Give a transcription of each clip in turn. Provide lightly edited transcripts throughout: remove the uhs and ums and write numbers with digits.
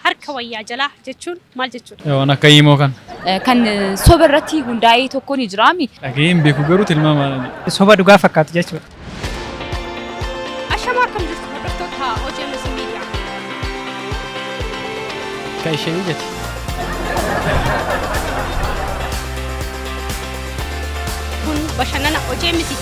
Harka wayyaa jalaa jechuun maal jechuudha? Waan akka himoo kana. Kan soba irratti hundaa'ee tokko ni jiraami. Dhaga'ee hin beeku garuu tilmaamaan. Soba dhugaa fakkaatu jechuudha. Ashamaa akkam jirtu hordoftoota OGMC Media. Kan ishee ijati. Kun bashannana OGMCti.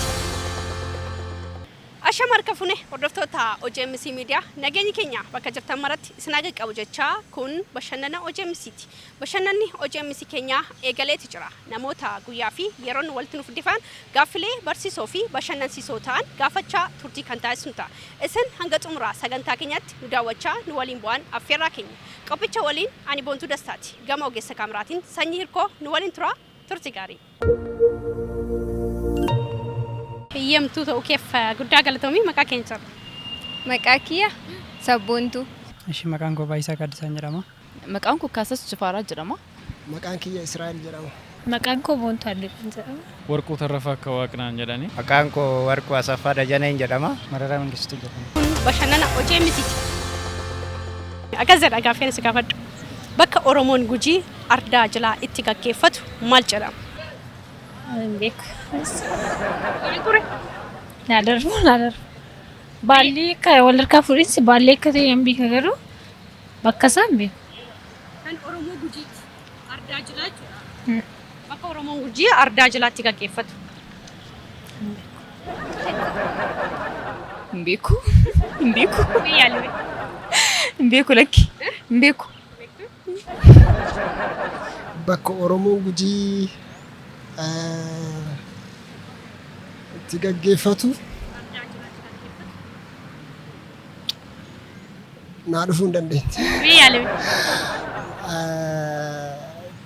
Ashama harka fune hordoftoota OGMC Media nageenyi keenya bakka jirtan maratti isin haa qaqqabu jechaa kun bashannana OGMCti. Bashannanni OGMC keenya eegaleeti jira. Namoota guyyaa fi yeroon walitti nuuf dhufan gaaffilee barsiisoo fi bashannansiisoo ta'an gaafachaa turtii kan taasisnu ta'a. Isin hanga xumuraa sagantaa keenyatti nu daawwachaa nu waliin bu'aan affeerraa keenya. Qophicha waliin ani Boontuu Dastaati. Gama ogeessa kaameraatiin sanyii hirkoo nu waliin tura turtii gaarii. Hiyyamtuu ta'uu keef guddaa galatoomii maqaa keenya jira. Maqaa kiyya Sabboontuu. Ishii maqaan koo Baayisaa Gaaddisaan jedhama. Maqaan koo Kaasas Jifaaraa jedhama. Maqaan kiyya Israa'el jedhama. Maqaan koo Boontuu Alleeqan jedhama. Warquu Tarrafaa akka Waaqnaan jedhani. Maqaan koo Warquu Asaffaa Dajaneen jedhama. Mararaa Mangistuu jedhama. Kun bashannana OGMCti. Akkas jedha gaaffii ani si gaafadhu. Bakka Oromoon Gujii ardaa jilaa itti gaggeeffatu maal jedhama? Hin beeku. Maal ture? Naa darbu naa darbu. Baalli akka wal harkaa fuudhinsi baalli akka ta'e hin beeka garuu bakka isaa hin beeku. Kan Oromoo Gujiiti. Ardaa jilaa jechuudha. Bakka Oromoon Gujii ardaa jilaatti gaggeeffatu. Hin beeku. Hin beeku. Mee yaali. Hin beeku lakki. Hin beeku. Bakka Oromoon Gujii itti gaggeeffatu naa dhufuu hin dandeenye. Mee yaali.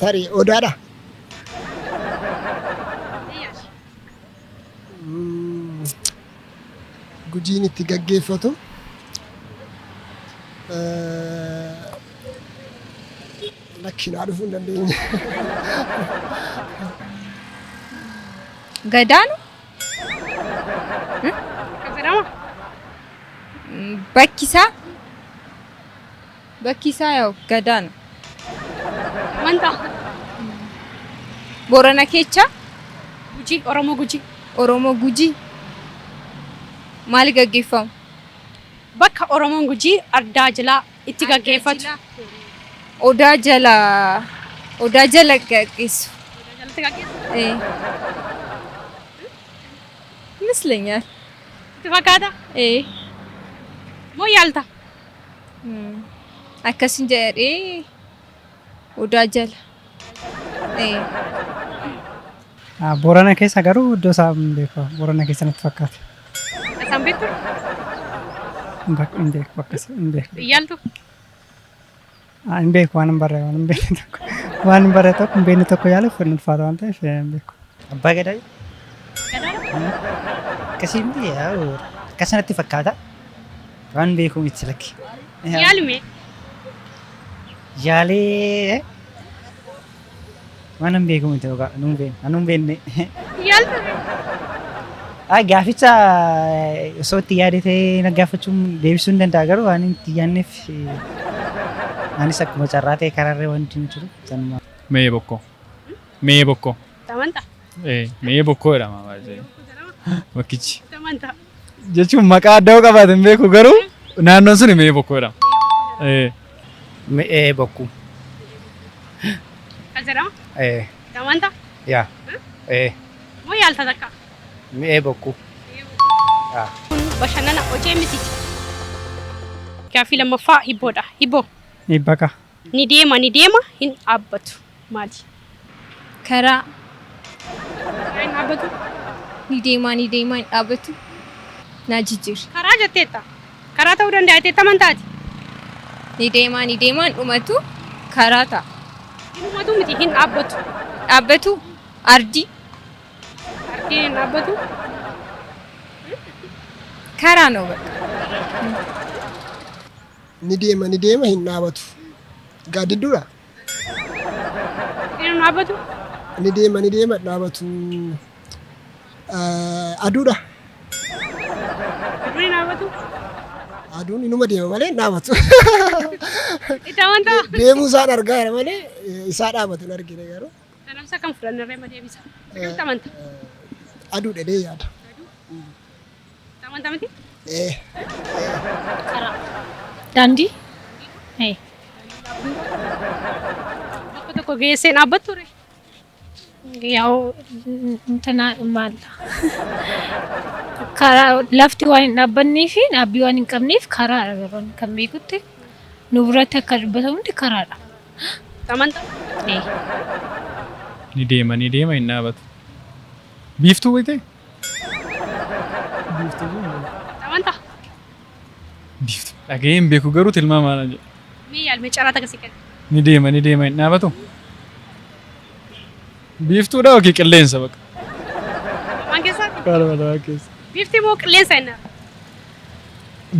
Tarii odaadha. Gujiin itti gaggeeffatu lakki naa dhufuu hin dandeenye. Gadaanu Akkas jedhama. bakki isaa bakki isaa yaa'u gadaanu. Wanta Boorana keessa Gujii Oromoo Gujii. Oromoo Gujii maali gaggeeffamu? Bakka Oromoon Gujii ardaa jilaa itti gaggeeffatu. Odaa jala odaa jala gaggeessu. Odaa jalatti gaggeessu. ይመስለኛል። Itti fakkaata? Moo yaalta? Akkasin jedhee odaa jala. Boorana keessa garuu iddoo isaa hin beeku. Boorana keessa natti fakkaata. Isaan beektu? Hin beeku bakka isaa hin beeku. Yaaltu? Hin beeku waan hin barre waan hin beekne tokko. Waan hin barre tokko hin beekne tokko yaaluuf hin ulfaata waan ta'eef hin beeku. Abbaa Gadaa akkasii miti akkas natti fakkaata. Waan beeku miti lakki. Yaalme? Yaalee waan hin beeku miti yookaan nu hin beekne anu hin beekne. Yaaltu? Gaaficha osoo itti yaadee na gaafachuun deebisuu hin danda'a garuu waan itti yaadneef anis akkuma carraa ta'e karaarra wanti hin jiru sanuma. Mee bokkoo. Mee bokkoo. Amantaa? Mee bokkoo jedhama baay'ee. Bakkichi. Amantaa. Jechuun maqaa addaa yoo qabaate hin beeku garuu naannoon suni mee bokkoo jedhama. Mi'ee bokkuu. Akkas jedhama? Amantaa? Yaa. Moo yaalta takka? Mi'ee bokkuu. Kun bashannana OGMCti. Gaaffii lammaffaa hibboodha. Hibboo. Hibbaka. Ni deema ni deema hin dhaabbatu. Maali? Karaa Karaa hin dhaabbatu? ni deemaa ni deemaa hin dhaabbatu. Naa jijjiiri. Karaa jetteetta. Karaa ta'uu danda'a jetteetta amantaati. Ni deemaa ni deemaa hin dhumatu karaa ta'a. Hin dhumatu miti hin dhaabbatu. Dhaabbatu ardii. Ardiin hin dhaabbatu. Karaa noo bakka. Ni deema ni deema hin dhaabatu. Gaaddidduudha. Hin dhaabbatu. Ni deema ni deema hin dhaabatu. Aduudha. Aduun hin dhaabbatu. Aduun inuma deema malee hin dhaabatu. Itti amantaa? Deemuu isaan argaa jira malee isaa dhaabatu hin argine garuu. Kanaaf isa kam fudhanna irree ma deebisa? Isa kamitti amanta? Aduu dhedhee yaada. Itti amanta miti? Ee. Karaa. Daandii. Ee. Bakka tokko geessee dhaabbattu ree? Yaa'u intana maal karaa lafti waan hin dhaabbannee fi dhaabbii waan hin qabneef karaadha garuu kan beekutti nu biratti akka dubbatamu hundi karaadha. Itti amanta? Ee. Ni deema, ni deema, hin dhaabatu. Biiftuu wayitee? Itti amanta? Biiftuu. Dhaga'ee hin beeku garuu tilmaamaan jedha. Mee yaalmee carraa takka kenna. Ni deema, ni deema, hin dhaabatu. Biiftuudha yookiin qilleensa baqa? Lamaan keessaati? Kanuma lamaan keessa. Biiftii moo qilleensa inni?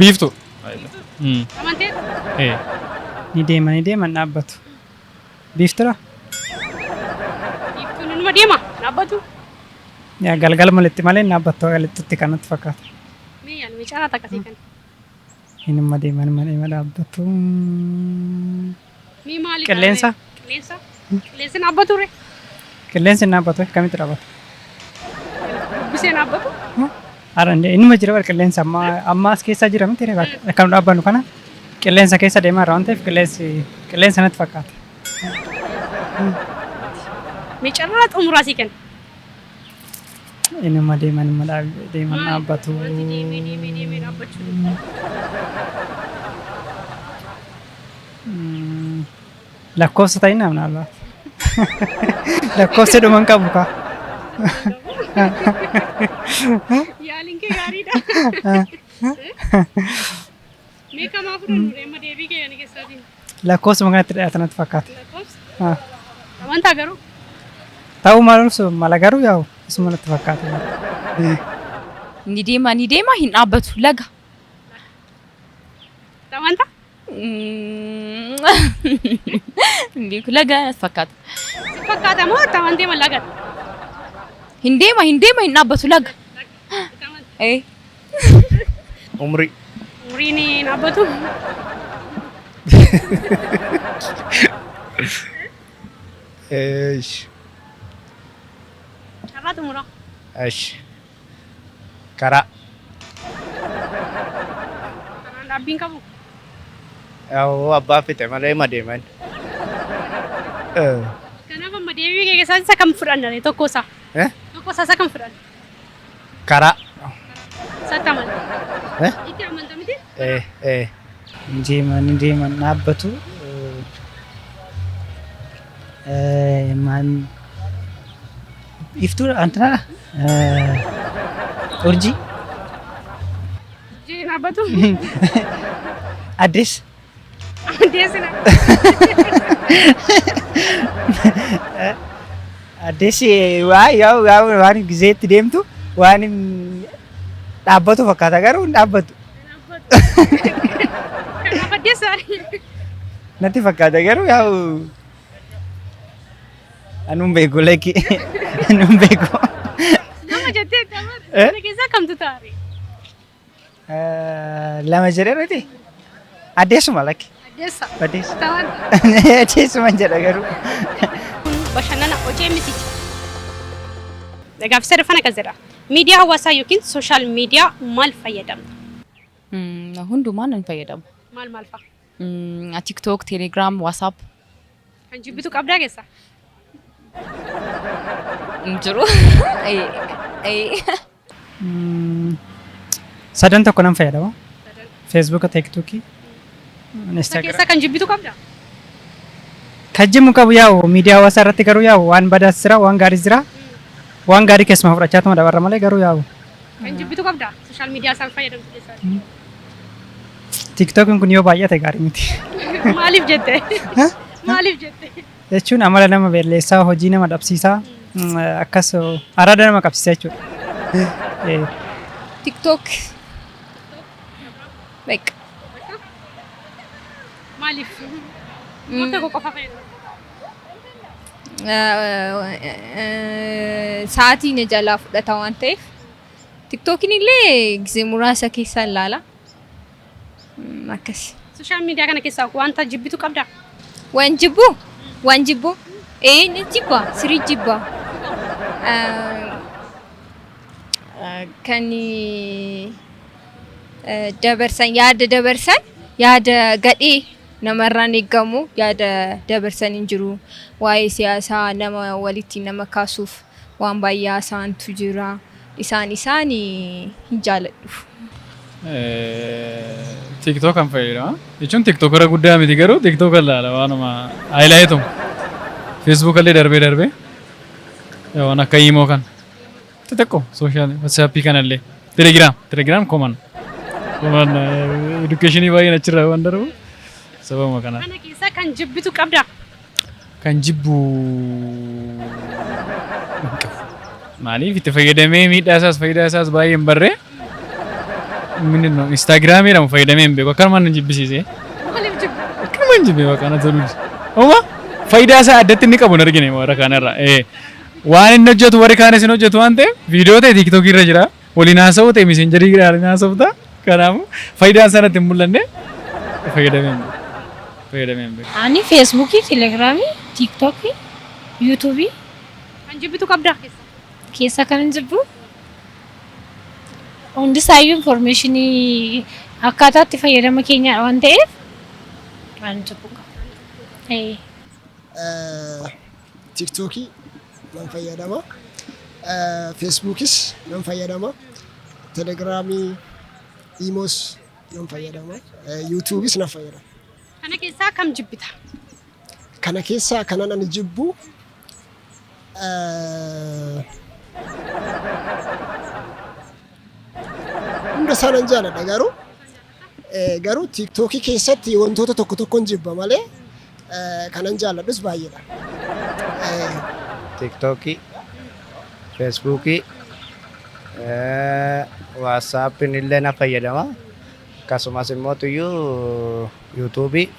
Biiftuu. Amantee? Ee. Ni deema, ni deema, hin dhaabbatu. Biiftuudha? Biiftuun inuma deema dhaabbatu. Yaa galgala malitti malee hin dhaabbattu galittutti kan natti fakkaata. Mee yaalmee carraa takka kenna. Inuma deema, inuma deema, dhaabbatu. Mee maali? Qilleensa? Qilleensa? Qilleensi dhaabbatu ree? Qilleensi hin dhaabbatu, akkamitti dhaabbata? Bubbisee dhaabbatu? Haara inuma jira bara qilleensa amma amma as keessa jira miti akka nu dhaabbannu kana qilleensa keessa deemaa jira waan ta'eef qilleensi qilleensa natti fakkaata. Mee carraa xumuraa sii kenna. Inuma deema, inuma deema, dhaabbatu. Wanti deemee deemee deemee dhaabbachuu danda'u. Lakkoofsa ta'in namna albaat. Lakkoofsa dhuma hin qabu kaa. Yaaliin kee gaariidha. Mee kamaa fudhannu amma deebii kee ani keessaatiin? Lakkoofsuma kanatti dhiyaatan natti fakkaata. Lakkoofsa? Ah. Amantaa garuu? Ta'uu maal mala garuu yaa'u isuma natti fakkaata. Ni deema, ni deema, hin dhaabbatu, laga. Amantaa? Hin beeku, laga natti fakkaata. Si fakkaata moo itti amantee mallaqa? Hin deema, hin deema, hin dhaabbatu, laga. Ee. Umrii. Umriin hin dhaabbatu? Eesh. Carraa xumuraa. Eesh. Karaa. Karaan dhaabbiin qabu? Yaa'u abbaa fixe malee ma deeman. Kanaaf amma deebii kee keessaa isa kam fudhanna ree tokko isaa? Eh? Tokko isaa isa kam fudhanna? Karaa. Isatti amanta? Eh? Itti amanta miti? Ee ee. Ni deema, ni deema, hin dhaabbatu. Maal iftuu antinaadha? Urjii. Urjii hin dhaabbatu? Addeessa. Addeessi na. Addeessi waa yaa'u yaa'u waan gizeetti deemtu waan dhaabbatu fakkaata garuu hin dhaabbatu. Kanaaf addeessa. Natti fakkaata garuu yaa'u anuun beeku lakki anuun beeku. Nama jettee itti amanta. Eh? Kana keessaa kamtu taare? Lama jedhee miti. Addeessuma lakki. Addeessa. Addeessa. Itti amanta. Addeessuma jedha garuu. Kun bashannana hojii mitiiti. Gaaffii sadaffaan akkas jedha. Miidiyaa hawaasaa yookiin social media maal fayyadamta? Hundumaan nan fayyadamu. Maal maal fa'a? TikTok, Telegram, WhatsApp. Kan jibbitu qabdaa keessa? Hin jiru. Sadan tokko nan fayyadama. Feesbuuka, TikTokii, Isa Instagram. keessaa kan jibbitu qabdaa? Kan jibbu qabu yaa'u miidiyaa hawaasaa irratti garuu yaa'u waan badaas jira, waan gaariis jira. Waan gaarii keessumaa fudhachaatuma dabarra malee garuu yaa'u. Kan jibbitu qabdaa? Social media isaan fayyadamtu keessaa? TikTokiin kun yoo baay'ate gaarii miti. Maaliif jette? Maaliif jette? Jechuun amala nama balleessaa, hojii nama dhabsiisaa, akkas araada nama qabsiisa jechuudha. TikTok. Beqa. Maaliif? Wanta tokko qofa fayyadamtu. Sa'aatii na jalaa fudhata waan ta'eef. TikTokiin illee gisee muraasa keessa ilaala. Akkas. Sooshaal miidiyaa kana keessaa wanta jibbitu qabdaa? Waan jibbu? Waan jibbu? Ee, ni jibba, sirrii jibba. Kan dabarsan, yaada dabarsan, yaada gadhee namarraan eeggamu yaada dabarsan hin jiru. Waa'ee siyaasaa nama walitti nama kaasuuf waan baay'ee haasa'antu jira. Isaan hin jaaladhu. TikTok kan fayyadama. Jechuun TikTok irra guddaa miti, garuu TikTok ilaala waanuma highlight. Facebook illee darbee darbee waan akka imo kan xixiqqoo social WhatsApp kanallee, Telegram common education baay'een achirraa waan darbu sababuma kanaa. Kana keessaa kan jibbitu qabdaa? Kan jibbu hin qabu. Maaliif itti fayyadamee miidhaa isaas faayidaa isaas baay'ee hin barree. Instagramii jedhamu fayyadamee hin beeku, akkanumaan na jibbisiise. Maaliif jibbu? Akkanumaan jibbe, bakka na tolu. Oma faayidaa isaa addatti inni qabu hin argine warra kaanirra. Waan inni hojjetu warri kaanis hin hojjetu waan ta'eef, viidiyoo ta'e TikTokii irra jira. Waliin haasa'uu ta'e Messengerii waliin haasa'u. Kanaafuu faayidaan sanatti hin mul'anne fayyadamee hin beeku. Fayyadamee hin beeku. Ani Facebookii, Telegramii, TikTokii, YouTubeii. Kan jibbitu qabdaa keessa? Keessa kan hin jibbu hundisaayyuu informationii akkaataa itti fayyadama keenyaadha waan ta'eef waan jibbu qaba. TikTokii nan fayyadama. Facebookis nan fayyadama. Telegramii, Imos nan fayyadama. YouTubeis nan fayyadama. Kana keessaa kam jibbita? Kana keessaa kanan ani jibbu hunda isaa nan jaaladha, garuu TikTokii keessatti wantoota tokko tokkon jibba malee kanan jaaladhus baay'eedha. TikTokii, Facebookii, WhatsAppiin illee na fayyadama. Akkasumas immoo tuyyuu YouTubeii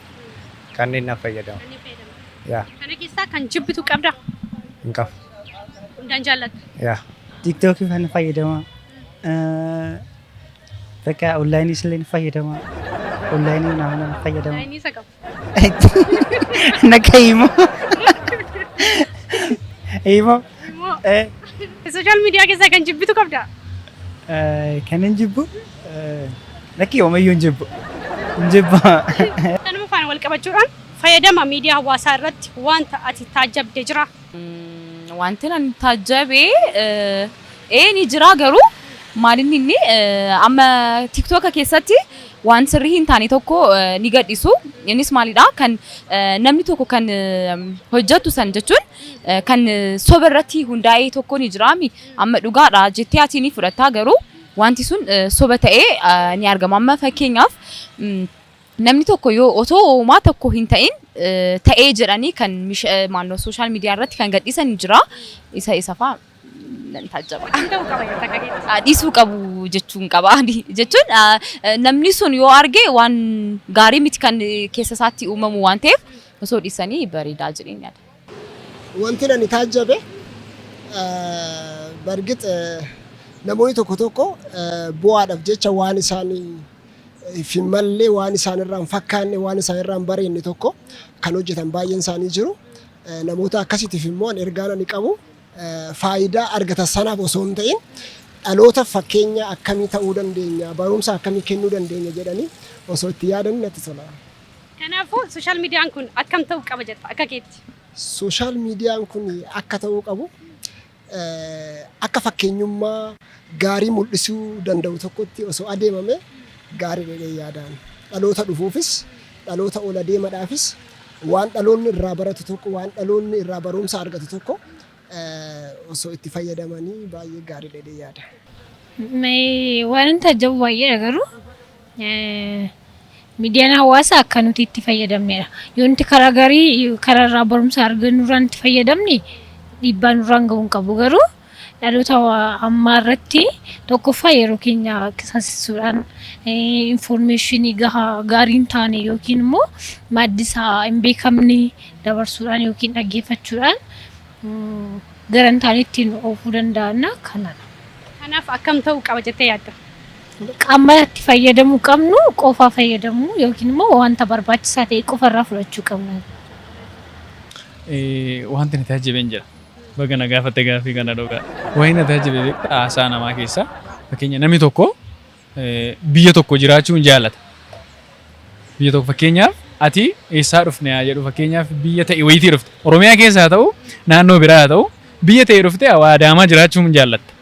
kanneen na fayyadama. Yaa. Kana keessaa kan jibbitu qabdaa? Hin qabu. Hundaan jaallatta. Yaa. TikTokii fan fayyadama. Bakka onlineis illee ni fayyadama. Onlineii nama ni fayyadama. Onlineii isa qabu. Nagga Imo. Imo. Immoo sooshaal miidiyaa keessaa kan jibbitu qabdaa? Kan hin jibbu lakkii, oomayyuu hin jibbu. Hin jibba. Kanuma faana wal qabachuudhaan fayyadama miidiyaa hawaasaa irratti wanta ati taajjabde jira? Wanti ani taajjabe ee ni jira, garuu maalinni inni amma TikToka keessatti waan sirrii hin taane tokko ni gadhiisu. Innis maalidha, kan namni tokko kan hojjetu san jechuun kan soba irratti hundaa'ee tokko ni jiraami. Amma dhugaadha jettee ati ni fudhatta, garuu wanti sun soba ta'ee ni argama. Amma fakkeenyaaf namni tokko yoo otoo homaa tokko hin ta'in ta'ee jedhanii kan maannoo social media irratti kan gadhiisan ni jira. Isa fa'aa nan taajjaba. Akkam ta'uu qaba jetta akka keetti? Dhiisuu qabu jechuun qaba. Jechuun namni sun yoo arge waan gaarii miti kan keessa isaatti uumamu waan ta'eef, osoo dhiisanii bareedaa jedheen yaada. Wanti ani taajjabe, bargit namoonni tokko tokko bu'aadhaaf jecha waan isaan hin mallee, waan isaan irraa hin fakkaanne, waan isaan irraa hin bareenne tokko kan hojjetan baay'een isaanii jiru. Namoota akkasiitiif immoo ani ergaan ani qabu, faayidaa argatan sanaaf osoo hin ta'in dhaloota fakkeenya akkamii ta'uu dandeenya, barumsa akkamii kennuu dandeenya jedhanii osoo itti yaadanii natti tola. Kanaafuu social miidiyaan kun akkam ta'uu qaba jetta akka keetti? Social miidiyaan kun akka ta'uu qabu, akka fakkeenyummaa gaarii mul'isuu danda'u tokkotti osoo adeemame gaarii jedhee yaadaan. Dhaloota dhufuufis, dhaloota ol adeemadhaafis waan dhaloonni irraa baratu tokko, waan dhaloonni irraa barumsa argatu tokko osoo itti fayyadamanii baay'ee gaarii jedhee yaada. Waan hin taajjabu baay'eedha, garuu miidiyaan hawaasaa akka nuti itti fayyadamnedha. Yoo nuti karaa gaarii, karaa irraa barumsa argannu irraan itti fayyadamne, dhiibbaa nurraan gahuu hin qabu, garuu dhaloota ammaa irratti tokkoffaa yeroo keenya qisaasessuudhaan informationii gahaa gaarii hin taane yookiin immoo maddi isaa hin beekamne dabarsuudhaan yookiin dhaggeeffachuudhaan gara hin taanetti nu oofuu danda'an kanadha. Kanaaf akkam ta'uu qaba jettee yaadda? Qaama itti fayyadamuu qabnu qofaa fayyadamuu yookiin immoo wanta barbaachisaa ta'e qofarraa fudhachuu qabna. Wanti na taajjabeen jira. Baga na gaafatte gaaffii kana dhugaa. Wanti na taajjabe beektaa haasaa namaa keessaa fakkeenya namni tokko biyya tokko jiraachuu hin jaallata. Biyya tokko fakkeenyaaf ati eessaa dhufne haa jedhu, fakkeenyaaf biyya ta'e wayiitii dhufte. Oromiyaa keessa haa ta'u, naannoo biraa haa ta'u, biyya ta'e dhufte Adaamaa jiraachuu hin jaallatta.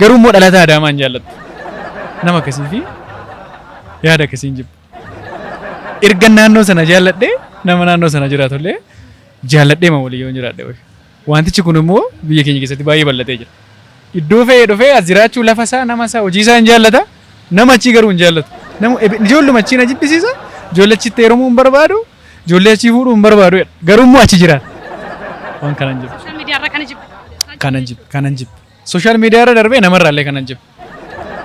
Garuu immoo dhalataa Adaamaa hin jaallattu. Nama akkasii fi yaada akkasii hin jibbu. Erga naannoo sana jaalladhee nama naannoo sana jiraatu illee jaalladhee ma walii yoo jiraadhe wayya. Wantichi kun immoo biyya keenya keessatti baay'ee bal'atee jira. Iddoo fe'ee dhufee as jiraachuu, lafa isaa, nama isaa, hojii isaa hin jaallata. Nama achii garuu hin jaallatu. Nama ijoolluma achii na jibbisiisa. Ijoollee achitti heerumuu hin barbaadu. Ijoollee achii fuudhuu hin barbaadu jedha. Garuu immoo achi jiraata. Waan kanan jibbu. Social media irra kana jibba. Kanan jibbu. Kanan jibbu. Social media irra darbee namarraa illee kanan jibbu.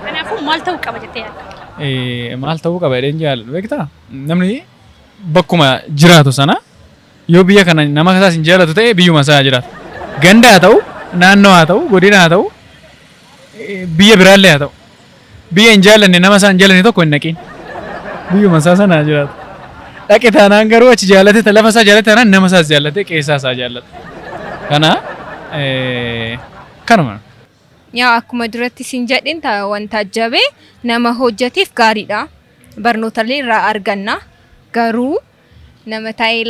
Kanaafuu maal ta'uu qaba jettee yaadda? Maal ta'uu qaba jedheen jaalladhu beektaa? Namni bakkuma jiraatu sana yoo biyya kana nama isaas hin jaallatu ta'e biyyuma isaa jiraatu. Ganda haa ta'u, naannoo haa ta'u, godina haa ta'u, biyya biraallee haa ta'u. Biyya hin jaallanne, nama isaa hin jaallanne tokko hin naqiin. Biyyuma isaa sana haa jiraatu. Dhaqe taanaan garuu achi jaallate, lafa isaa jaallate taanaan nama isaas jaallate, qeessaa isaa jaallata. Kana kanuma. Yaa, akkuma duratti siin jedhin wanta jabee nama hojjeteef gaariidha. Barnoota illee irraa arganna. Garuu nama taa'ee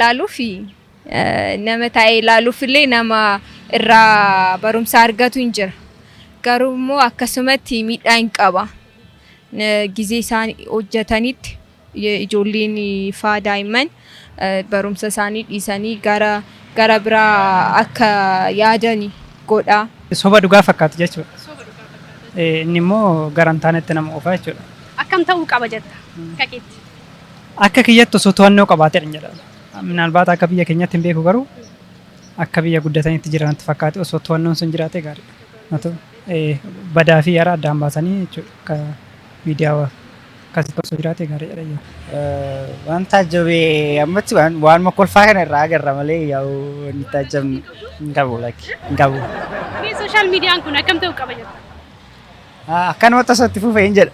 ilaaluuf illee nama irraa barumsa argatu hin jira. Garuu immoo akkasumatti miidhaa hin qaba. Gizee isaan hojjetanitti ijoolleen faa daa'imman barumsa isaanii dhiisanii gara biraa akka yaadani godha. Soba dhugaa fakkaatu jechuudha. Inni immoo gara hin taanetti nama oofa jechuudha. Akkam ta'uu qaba jetta akka keetti? Akka kiyyatti osoo to'annoo qabaatedha jedha. Minaalbaata akka biyya keenyatti hin beeku, garuu akka biyya guddatanitti jiranatti fakkaate osoo to'annoon sun jiraate gaariidha. Haa ta'u, badaa fi yara addaan baasanii jechuudha. Akka miidiyaa akkasitti osoo jiraate gaariidha. Waan taajjabee ammatti waanuma kolfaa kana irraa agarra malee yaa'u wanni taajjabnu hin qabu, lakki hin qabu. Mee social mediaan kun akkam ta'uu qaba jetta? Akkanumatti osoo itti fufee hin jedha.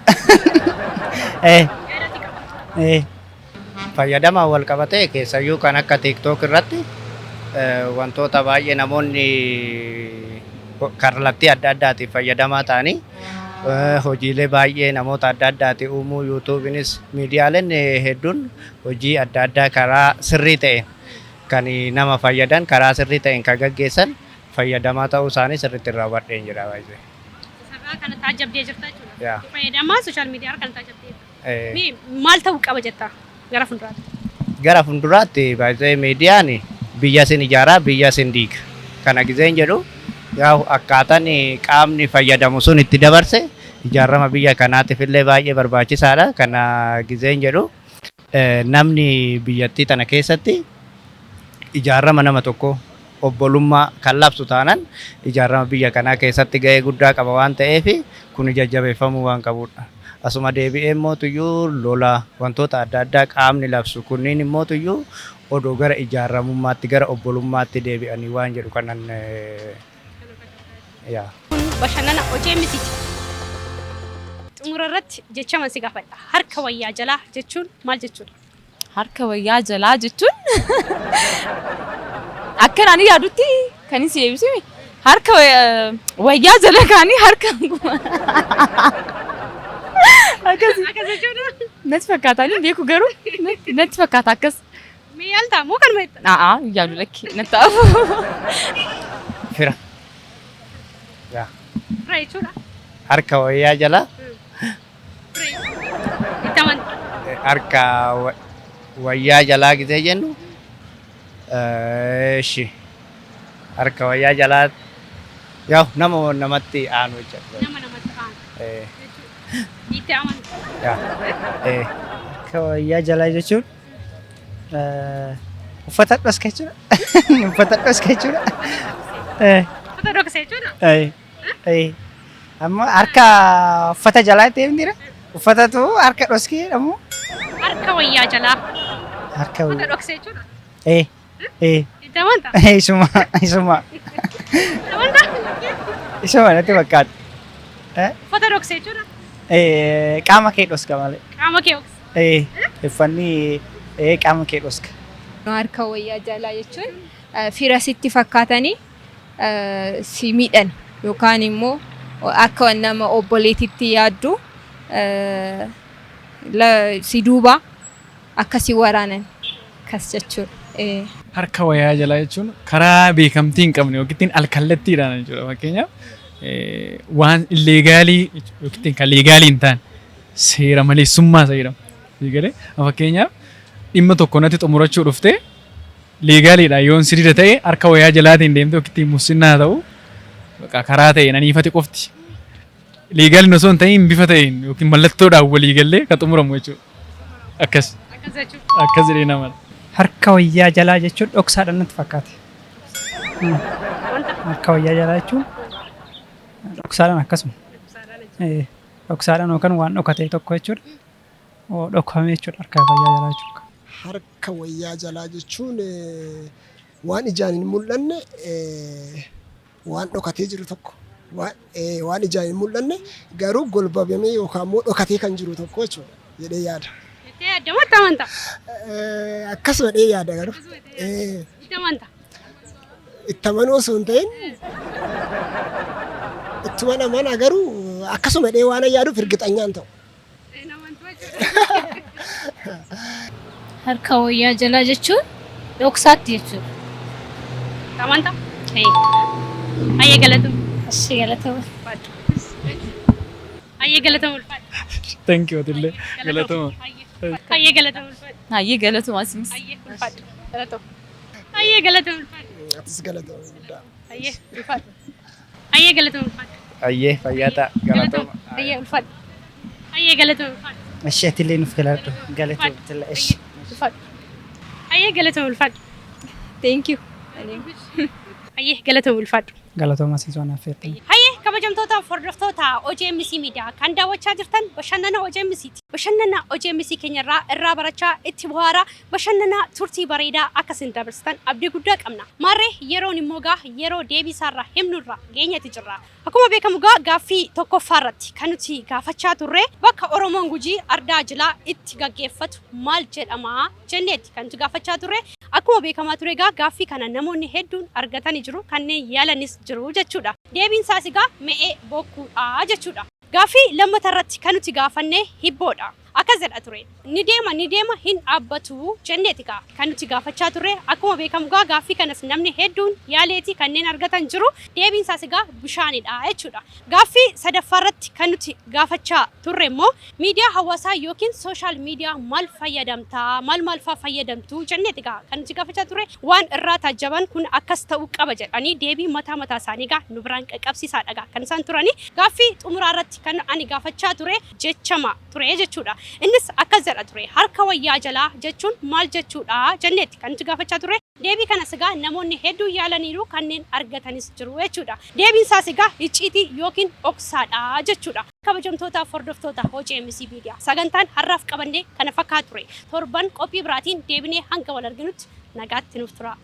Fayyadamaan wal qabatee keessayyuu kan akka TikTok irratti wantoota baay'ee namoonni kallattii adda addaatiin fayyadamaa ta'anii hojiilee baay'ee namoota adda addaatiin uumuu, YouTubeinis miidiyaaleen hedduun hojii adda addaa karaa sirrii ta'een kan nama fayyadan, karaa sirrii ta'een kan gaggeessan fayyadamaa ta'uu isaanii sirriitti irraa hubadheen jira baay'ee. Sarara kana taajjabdee jirta jechuudha. Yaa. Fayyadamaa social media kana taajjabdee jirta. Eh, Mee maal ta'uu qaba jetta gara fuulduraatti? Gara fuulduraatti baay'ee miidiyaan biyya isin ijaaraa, biyya isin diiga. Kana gizeen jedhu yaa akkaataan qaamni fayyadamu sun itti dabarse ijaarama biyya kanaatiif illee baay'ee barbaachisaadha. Kana gizeen jedhu namni biyyattii tana keessatti ijaarama nama tokko obbolummaa kan labsu taanaan ijaarama biyya kanaa keessatti gahee guddaa qaba waan ta'eef kun jajjabeeffamuu waan qabudha. Asuma deebi'ee immoo lola wantoota adda addaa qaamni labsu kunniin immoo odoo gara ijaaramummaatti, gara obbolummaatti deebi'anii waan jedhu kanan yaa. Kun bashannana hojii mitiiti. Xumura irratti jecha si gaafadha. Harka wayyaa jalaa jechuun maal jechuudha? Harka wayyaa jalaa jechuun akka ani yaadutti kan isin deebisuu harka wayyaa jala kaanii harka akkas Akkas jechuudha. Natti fakkaata, ani beeku garuu natti fakkaata akkas. Mee yaaltaa moo kanuma jetta? A'aa, yaadu lakki natti ta'afu. Fira. Yaa. Fira jechuudha. Harka wayyaa jala. Itti amanta. Harka wayyaa jalaa gizee jennu ishi harka wayyaa jalaa yaa nama namatti aanu jechuudha. Nama namatti aanu jechuudha. Itti amanta. Yaa. Harka wayyaa jalaa jechuun uffata dhoska jechuudha. Uffata dhoska jechuudha. Uffata dhoksa jechuudha. Amma harka uffata jalaa ta'e jira. Uffatatu harka dhoskee jedhamu. Harka wayyaa jalaa. Harka Uffata wayyaa. dhoksa jechuudha. Eh. Itti amanta. Isuma isuma. Itti amanta. Isuma natti fakkaata. Uffata dhoksa jechuudha. Qaama kee dhoska malee. Qaama kee dhoksa. Uffanni qaama kee dhoska. Harka wayyaa jalaa jechuun fira sitti fakkaatanii si miidhan yookaan immoo akka nama obboleetitti yaaddu si duuba akka si waraanan akkas jechuudha. Harka wayyaa jalaa jechuun karaa beekamtii hin qabne yookiin alkallattiidhaan jechuudha. Fakkeenyaaf waan illegal yookiin kan legal hin taane seera maleessummaa isa jedhama. Galee fakkeenyaaf dhimma tokko natti xumurachuu dhuftee legaliidhaan yoon sirriidha ta'e harka wayyaa jalaatiin deemtee yookiin musinnaa ta'u karaa ta'een aniifate qofti. Legaliin osoo hin ta'in bifa ta'een yookiin mallattoodhaan walii gallee kan xumuramu jechuudha. Akkas. Akkas jedhee nama. Harka wayyaa jalaa jechuun dhoksaadhaan natti fakkaate. Harka wayyaa jalaa jechuun dhoksaadhaan akkasuma. Dhoksaadhaan yookaan waan dhokate tokko jechuudha. Dhokfame jechuudha harka wayyaa jalaa jechuudha. Harka wayyaa jalaa jechuun waan ijaan hin mul'anne, waan dhokatee jiru tokko, waan ijaan hin mul'anne garuu golbabamee yookaan immoo dhokatee kan jiru tokko jechuudha jedhee yaada. Jettee yaadda moo itti amantaa? Akkasuma jedhee yaada garuu. Itti amantaa? Itti amanuu osoo hin ta'in ittuma amana garuu akkasuma jedhee waan yaaduuf irgixanyaan ta'u. Harka wayyaa jalaa jechuun dhoksaatti jechuudha. Amantaa? Hayyee galatoom. Ashi galatoom. Hayyee galatoom ulfaadha. Thank you atillee galatoma. Hayyee galatoom ulfaadha. Hayyee galatuma asinis. Hayyee ulfaadha. Galatoom. Hayyee galatoom ulfaadha. Atis galatoom guddaa. Hayyee ulfaadha. Hayyee galatoom ulfaadha. Hayyee fayyaa ta'a galatooma. Hayyee ulfaadha. Hayyee galatoom ulfaadha. Eshi atillee nuuf galadhu. Galatoom. Eshi. Ulfaadha. Hayyee galatoom ulfaadha. Thank you. Hayyee galatoom ulfaadha. Galatooma asiis waan affeertan. Hayyee kabajamtoota hordoftoota OGMC Miidiyaa kan daawwachaa jirtan bashannana OGMCti. Bashannana OGMC keenyarraa irraa barachaa itti bohaaraa bashannana turtii bareedaa akkasiin dabarsitan abdii guddaa qabna. Maarree yeroon immoo gaa yeroo deebiisaarraa himnurraa geenyatti jirra. Akkuma beekamu gaa gaaffii tokkoffaarratti kan nuti gaafachaa turre bakka Oromoon Gujii ardaa jilaa itti gaggeeffatu maal jedhama jenneeti kan nuti gaafachaa turre. Akkuma beekamaa ture egaa gaaffii kana namoonni hedduun argatanii jiru kanneen yaalanis jiru jechuudha. Deebiin isaas egaa me'ee bokkuudha jechuudha. Gaaffii lammatarratti kan nuti gaafanne hibboodha. Akkas jedha ture. Ni deema ni deema hin dhaabbatu jenneeti gaa kan nuti gaafachaa turre. Akkuma beekamu gaa gaaffii kanas namni hedduun yaaleeti kanneen argatan jiru. Deebiin isaas egaa bishaanidha jechuudha. Gaaffii sadaffaarratti kan nuti gaafachaa turre immoo miidiyaa hawaasaa yookiin social media maal fayyadamtaa maal maal faa fayyadamtu jenneeti gaa kan nuti gaafachaa turre. Waan irraa taajjaban kun akkas ta'uu qaba jedhanii deebii mataa mataa isaanii gaa nu biraan qaqqabsiisaadha gaa kan isaan turanii. Gaaffii xumuraarratti kan ani gaafachaa ture jechama ture jechuudha. Innis akkas jedha ture. Harka wayyaa jalaa jechuun maal jechuudha jenneeti kan nuti gaafachaa turre. Deebii kanas egaa namoonni hedduun yaalaniiru kanneen argatanis jiru jechuudha. Deebiin isaas egaa icciitii yookiin dhoksaadha jechuudha. Kabajamtootaaf hordoftoota OGMC Miidiyaa sagantaan har'aaf qabannee kana fakkaatu ture. Torban qophii biraatiin deebinee hanga wal arginutti nagaatti nuuf tura.